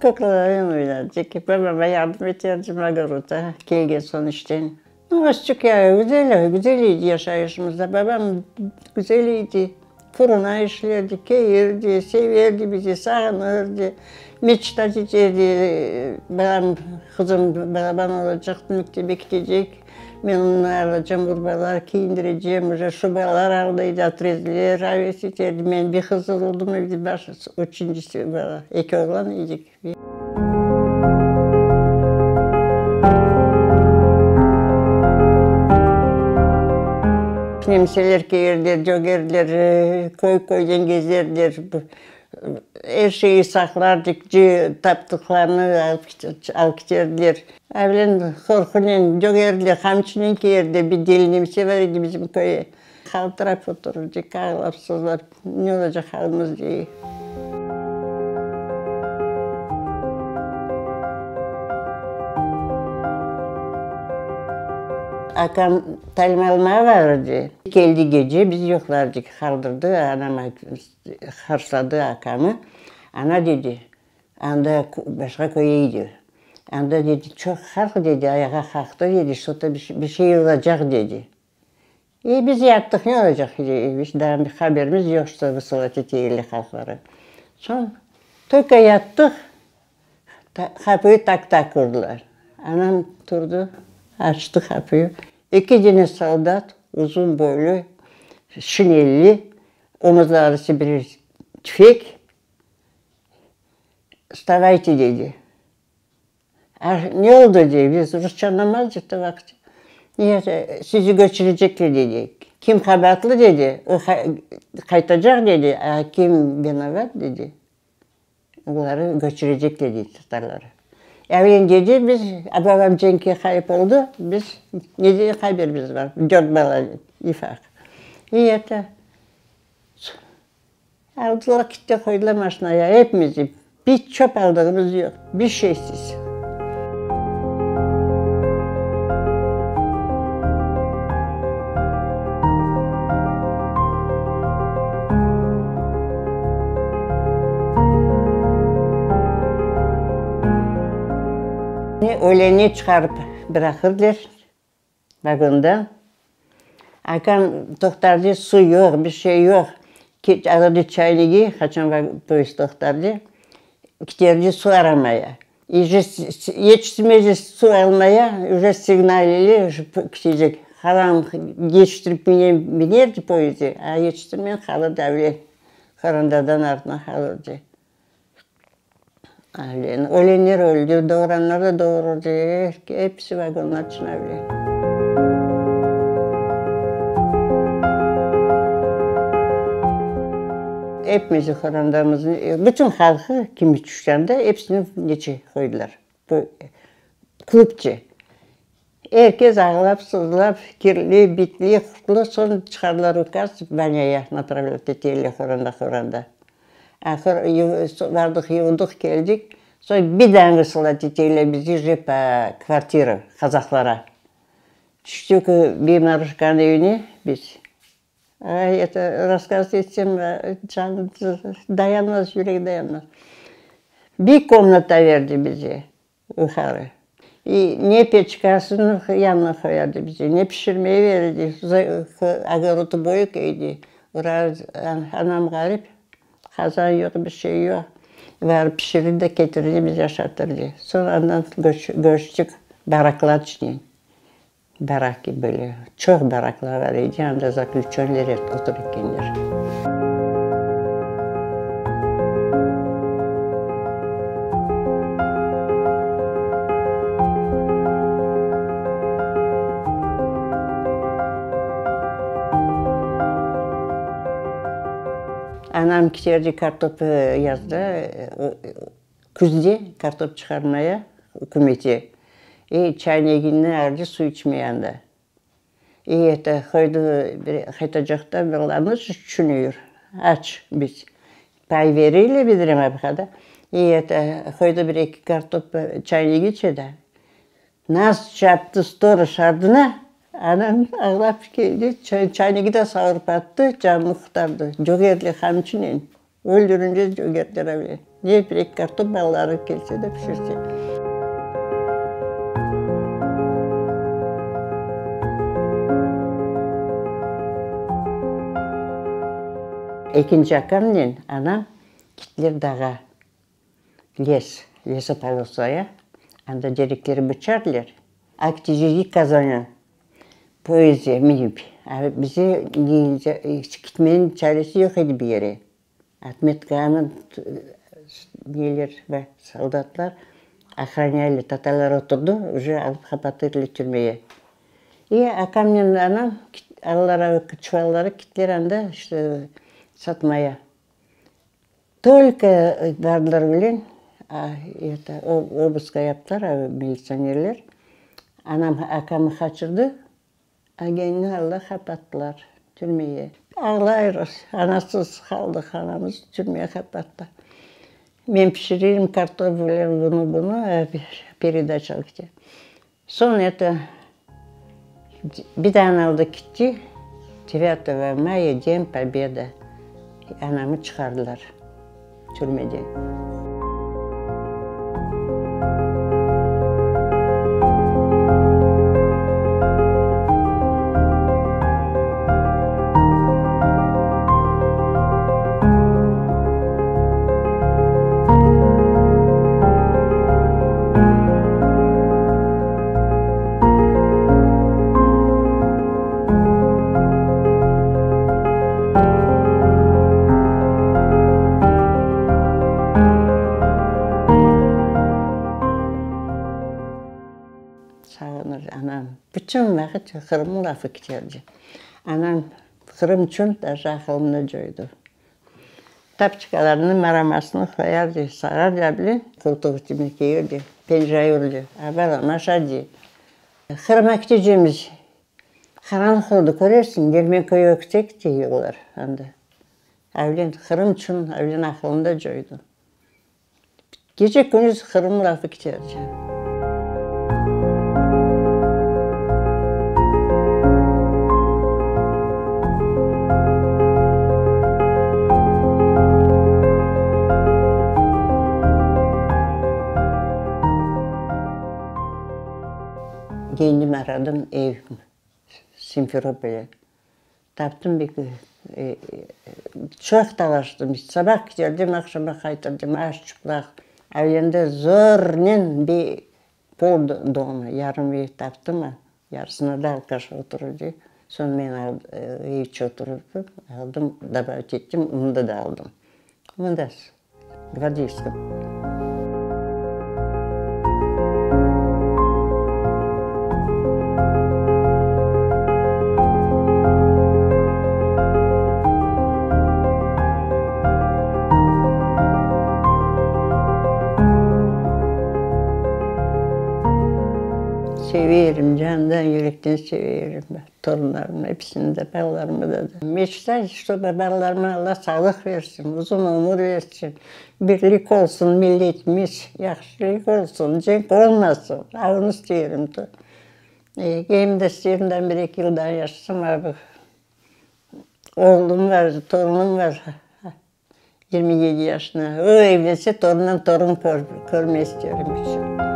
Qoqlalarnen oynardık. Babama yardım eterdim ogorodda, kelgen soñ işten. Azçıq ya, güzel, güzel edi yaşayışımız da. Babam güzel edi. Fırına işlerdi, keyirdi, severdi bizi, sağınırdı. Meçtat eterdi, balam, qızım balaban olacaq, mektebe ketecek, men onı alacam urbalar kiyindirecem, uje şubalar aldıydı, otrezler, aves eterdi. Men bir qız oldım evde, baş, üçüncisi bala, eki oğlan edik. Nemseler kelirler, cögerdiler, köy-köyden gezerdiler. Er şeyi saqlardık, taptıqlarını alıp keterdiler. Avlen qorqunen cögerdiler, qamçınen kelirdiler. Bir deli nemse bar edi bizim köye. Qaltırap oturırdık, ağlap sızlap, ne olacaq alımız dey. Akam talim almağa barırdı. Keldi gece, biz yuqlardık, qaldırdı, anam harsladı akamı. Ana dedi, anda başqa köye idi. Anda dedi, çoq halq dedi, ayağa qalqtı dedi, şto-to bir şey olacaq dedi. E, biz yattıq, ne olacaq, daa bir haberimiz yoq, şto vısılat ete yerli halqları. Soñ, tolko yattıq, qapıyı tak-tak urdılar. Anam turdı, açtı qapıyı. Eki dene soldat, uzun boylu, şinelli, omuzları bir tüfek, Vstavayte, dedi. Ne oldı, dey, biz rusça añlamazdıq o vaqıt. Sizi köçürecekler, dedi. Kim qabaatlı, dedi, o qaytacaq, dedi, a kim vinovat, dedi, oları köçürecekler, dey, tatarları. Evlen dedi, biz, babam cenkke ğayıp oldı, biz neden haberimiz bar, dört bala ufaq. İ eto, Aldılar, kitti, qoydılar maşinaya, epimizni. Bir çöp aldığımız yoq, bir şeysiz. Öleni çıqarıp bıraqırdılar. Vagonda akam toqtardı, suv yoq, bir şey yoq. Alırdı çaynigi, qaçan poyezd toqtardı, kiterdi suv aramaya. Yetiştirmezdi suv almaya, uje signalili kitecek. Halam yetiştirip minerdi poyezde, a yetiştirmey qalırdı avle, qorantadan artına qalırdı. Ölenler öldü, doğuranlar da doğurdı, episi vagonlar içine öyle. Epimizi qorandamıznı, bütün halqı kim tüşkende episini neçe qoydılar, klubçe. Er kes ağlap, sızlap, kirli, bitli, qurtlı, soñ çıqardılar ukaz, banâya napravlât eteyler qoranda-qoranda. Ahır bardıq, yuvdıq, keldik, soñ bir daa vısılat eteyler bizi je po kvartira, qazaqlara. Tüştük bir Maruşkanıñ evine biz. Ay, eto, rasskaz etsem, can dayanmaz, yürek dayanmaz. Bir komnata berdi bize. Yuqarı. Ne peçkasını yanına qoyadı bize, ne pişirmeye verirdi. Ogorotı böyük edi. Anam ğarip, qazan yoq, bir şey yoq. Barıp pişirirdi de ketirirdi, bizi aşatırdı. Soñ andan köçtik baraklar içine. Barak kibi böyle çoq baraklar bar edi, anda zaklüçönler otura ekenler. Anam kiterdi kartop yazda, Küzde kartop çıqarmaya ükümete i çaynegini aldı suv içmeye anda. İ eto qoydı bir qaytacaqta balamız tüşünüyür, aç biz. Pay bereyler bizlere mabhada. İ eto qoydı bir-eki kartop çaynegi içe da. Nas çaptı storoj ardına, anam ağlap keldi, çaynegi de savurıp attı, canını qurtardı. Cögerli qamçınen. Öldürince cögertler öyle. Ne bir-eki kartop balaları kelse de pişirse. Ekinci akamnen anam kittiler dağa, les, lesopolosaya, anda terekleri bıçardılar, Akçiçegi Kazana poyezde minip, bize kitmeniñ çaresi yoq edi bir yere. Otmetkanı neler soldatlar ohranâli, tatarlar oturdı, uje alıp qapatırlar türmege. İ akamnen anam aldılar çuvalları, kittiler anda işte satmaya. Tolko bardılar bilen, eto, obıska yaptılar militsionerler. Anam akamnı qaçırdı, agenini aldılar qapattılar türmege. Ağlaymız, anasız qaldıq, anamız türmege qapattı. Men pişirerim kartof bilen bunı, bunı, peredaça kete. Soñ eto, bir daa aldı kitti, devâtogo maya, Den Pobeda, anamı çıqardılar türmeden. Sağınır anam. Bütün vaqıt Qırımnıñ lafı keterdi. Anam Qırım içün daje aqılını coydı. Tapçikalarnıñ maramasını qoyardı, sarardı bile, qoltuq içine kiyerdi, penjayurdı. A balam, aşa dey. Qırıma ketecemiz. Qaranlıq oldı, körersiñ, Dermenköy öksek, dey olar anda. Avlen Qırım içün avlen aqılını da coydı. Gece-kündüz Qırım lafı keterdi. Kendim aradım ev Simferopolde. Taptım bir çoq talaştım. Sabah keterdim, aqşama qaytırdım, aş çıplaq. A endi zornen bir pol doma, yarım ev taptım, yarısına da alkaş oturdı. Soñ men evçe oturdım, aldım, dobavit ettim, mında da aldım. Mında Gvardeyskda. Severim, candan, yürekten severim. Torunlarımnı episini de, balalarımı da. Meçtay, ştoba balalarıma Alla sağlıq versin, uzun ömür versin, birlik olsun milletimiz, yahşılıq olsun, cenk olmasın, onı isteyrim. Em de isteyrim daa bir-eki yıl daa yaşasam, oğlum bar, torunım bar, 27 yaşında. O evlense, torundan torun körmey isterim.